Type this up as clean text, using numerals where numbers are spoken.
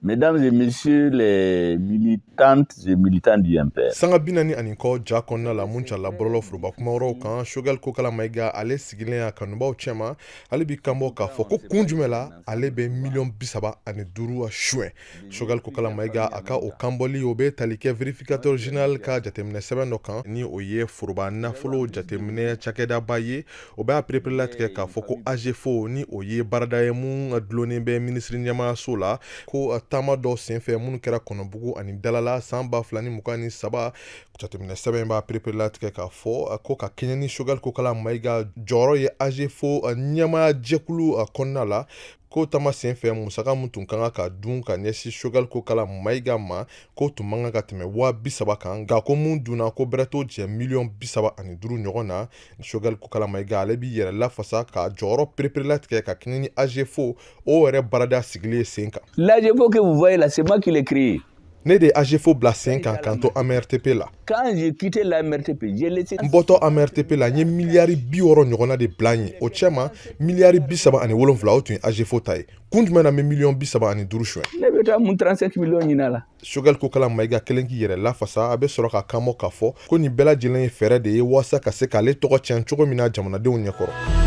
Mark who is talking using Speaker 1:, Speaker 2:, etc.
Speaker 1: Mesdames et messieurs les militantes et militants du MPR.
Speaker 2: Sanga 40 ani kɔ ja kɔnɔna la, mun carila bɔlɔlɔ foroba kuma wɛrɛw kan, Choguel Kokala Mayiga, ale sigilen a kanubaw cɛma, ale b'i kanbɔ k'a fɔ ko kun jumɛn la ale bɛ miliyɔn 35 suɲɛ. Choguel Kokala Mayiga, a ka o kanbɔli, o bɛ tali kɛ vérificateur général ka jateminɛ sɛbɛn dɔ kan, ni o ye foroba nafolo jateminɛ cakɛdaba ye. O b'a pereperelatigɛ k'a fɔ ko AGEFAU, ni o ye baarada ye mun dulonnen bɛ minisiri ɲɛmaayaso la, ko taama dɔw senfɛ minnu kɛra Kɔnɔbugu ani Dalala san 2023, jateminɛ sɛbɛn b'a pereperelatigɛ k'a fɔ ko ka kɛɲɛ ni Choguel Kokala Mayiga jɔyɔrɔ ye AGEFAU ɲɛmaaya jɛkulu kɔnɔna la, ko taama senfɛ musaka min tun ka kan ka dun ka ɲɛsin Choguel Kokala Mayiga ma, ko tun man kan ka tɛmɛ 30.000 kan, nka ko mun dunna, ko bɛrɛ t'o jɛ miliyɔn 35 ɲɔgɔn na. Choguel Kokala Mayiga, ale b'i yɛrɛ lafasa ka jɔyɔrɔ pereperelatigɛ ka kɛɲɛ ni AGEFAU, o yɛrɛ baarada sigilen sen kan.
Speaker 1: L'AGEFAU que vous voyez là, c'est moi qui l'ai créé.
Speaker 2: Ne de ye AGEFAU bila sen kan k'an to AMRTP la.
Speaker 1: Quand j'ai quitté l'AMRTP, j'ai laissé.
Speaker 2: N bɔtɔ AMRTP la, n ye miliyari 60 ɲɔgɔnna de bila n ye. O cɛma, miliyari 37, o tun ye AGEFAU ta ye. Kun jumɛn na n bɛ miliyɔn 35 suɲɛ?
Speaker 1: Ne bɛ taa mun 35 millions ɲini a la?
Speaker 2: Choguel Kokala Mayiga kelen k'i yɛrɛ lafasa, a bɛ sɔrɔ ka kanbɔ k'a fɔ ko nin bɛɛ lajɛlen ye fɛɛrɛ de ye waasa ka se k'ale tɔgɔ tiɲɛ cogo min na jamanadenw ɲɛkɔrɔ.